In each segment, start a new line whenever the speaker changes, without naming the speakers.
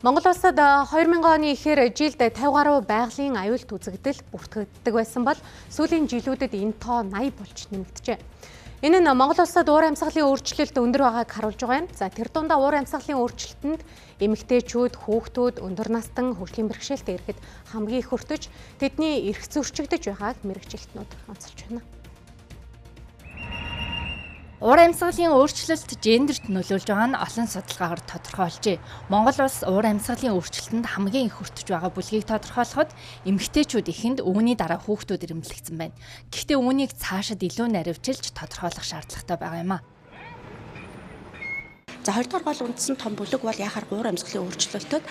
Монгол улсад 2000 оны ихээр жилд 50 гаруй байгалийн аюулт үзэгдэл бүртгэгддэг байсан бол сүүлийн жилүүдэд энэ тоо 80 болж нэмэгджээ. Энэ нь Монгол улсад уур амьсгалын өөрчлөлт өндөр байгааг харуулж байгаа юм. За тэр дундаа уур амьсгалын өөрчлөлтөнд эмэгтэйчүүд, хүүхдүүд, өндөр настан хөгжлийн бэрхшээлтэй ирэхэд хамгийн их өртөж, тэдний эрх зөрчигдөж байгааг мэргэжилтнүүд онцолж байна.
Уур амьсгалын өөрчлөлт гендерт нөлөөлж байгаа нь олон судалгаагаар тодорхойлжээ. Монгол улс уур амьсгалын өөрчлөлтөнд хамгийн их өртөж байгаа бүлгийг тодорхойлоход эмэгтэйчүүд ихэнд, үүний дараа хүүхдүүд ирэмблэгдсэн байна. Гэхдээ үүнийг цаашид илүү наривчилж тодорхойлох шаардлагатай байгаа юм а.
За 2 дугаар гол үндсэн том бүлэг бол яхаар уур амьсгалын өөрчлөлтөд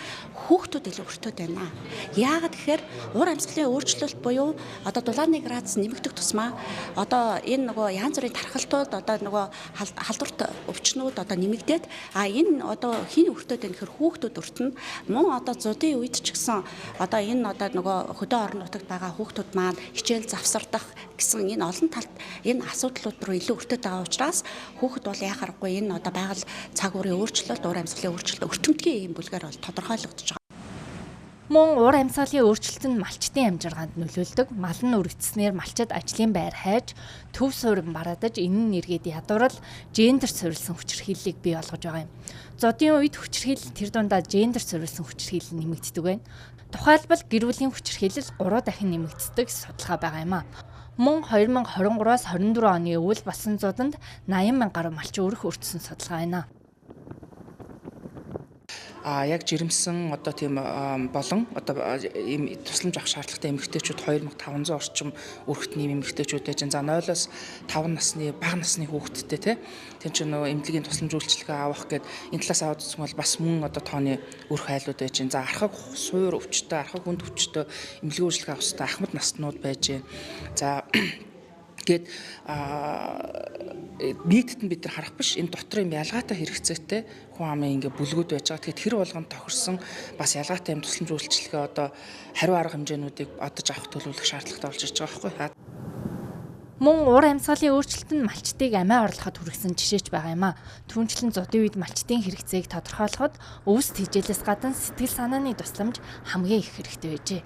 хүүхдүүд илүү өртөөд байна. Яагаад гэхээр уур амьсгалын өөрчлөлт буюу одоо дулааны градус нэмэгдэх тусмаа одоо энэ нөгөө янз бүрийн тархалтууд одоо нөгөө халдварт өвчнүүд одоо нэмэгдээд энэ одоо хин өртөөд байна гэхээр хүүхдүүд өртөнө. Мөн одоо зудын үед ч гэсэн одоо энэ одоо нөгөө хөдөө орон нутагт байгаа хүүхдүүд маань хичээл завсардах гэсэн энэ олон талд энэ асуудлууд руу илүү өртөөд байгаа учраас хүүхэд бол яхаарахгүй энэ одоо байгаль цаг уурын өөрчлөлт, уур амьсгалын өөрчлөлт өртөмтгий ийм бүлгээр бол тодорхойлогдож байгаа.
Мөн уур амьсгалын өөрчлөлт нь малчдын амжиргаанд нөлөөлдөг. Мал нь үргэцснээр малчид ажлын байр хайж, төв суурин бараадаж, энэ нь эргээд ядуурал, гендер суурилсан хүчирхийллийг бий болгож байгаа юм. Зодын үед хүчирхийлэл тэр дундаа гендер суурилсан хүчирхийлэл нэмэгддэг байна. Тухайлбал гэр бүлийн хүчирхийлэл 3 дахин нэмэгддэг судалгаа байгаа юм а. Мөн 2023-аас 24 оны өвөл болсон зуданд 80 мянга гаруй малчин өрх өртсөн судалгаа байна.
Яг жирэмсэн одоо тийм болон одоо ийм тусламж авах шаардлагатай эмэгтэйчүүд 2500 орчим өрхтний эмэгтэйчүүд байж. За 0-оос 5 насны бага насны хүүхэдтэй тий. Тэр чинь нөгөө эмнэлгийн тусламж үйлчилгээ авах гээд энэ талаас аваад үзэх бол бас мөн одоо тооны өрх айлууд байж. За архаг суур өвчтөй, архаг хүнд өвчтөй эмнэлгийн үйлчилгээ авах ёстой ахмад наснууд байж. За гээд нийтэд нь бид нар харах биш, энэ дотор юм ялгаатай хэрэгцээтэй хүн амын ингээ бүлгүүд байж байгаа. Тэгэхээр тэр болгонд тохирсон бас ялгаатай юм тусламж үйлчилгээ одоо хариу арга хэмжээнүүдийг одож авах төлөвлөх шаардлагатай болж ирж байгаа байхгүй.
Мөн уур амьсгалын өөрчлөлт нь малчдыг амиа орлоход хүргэсэн жишээч байгаа юм а. Түүнчлэн зудын үед малчдын хэрэгцээг тодорхойлоход өвс тэжээлээс гадна сэтгэл санааны тусламж хамгийн их хэрэгтэй байжээ.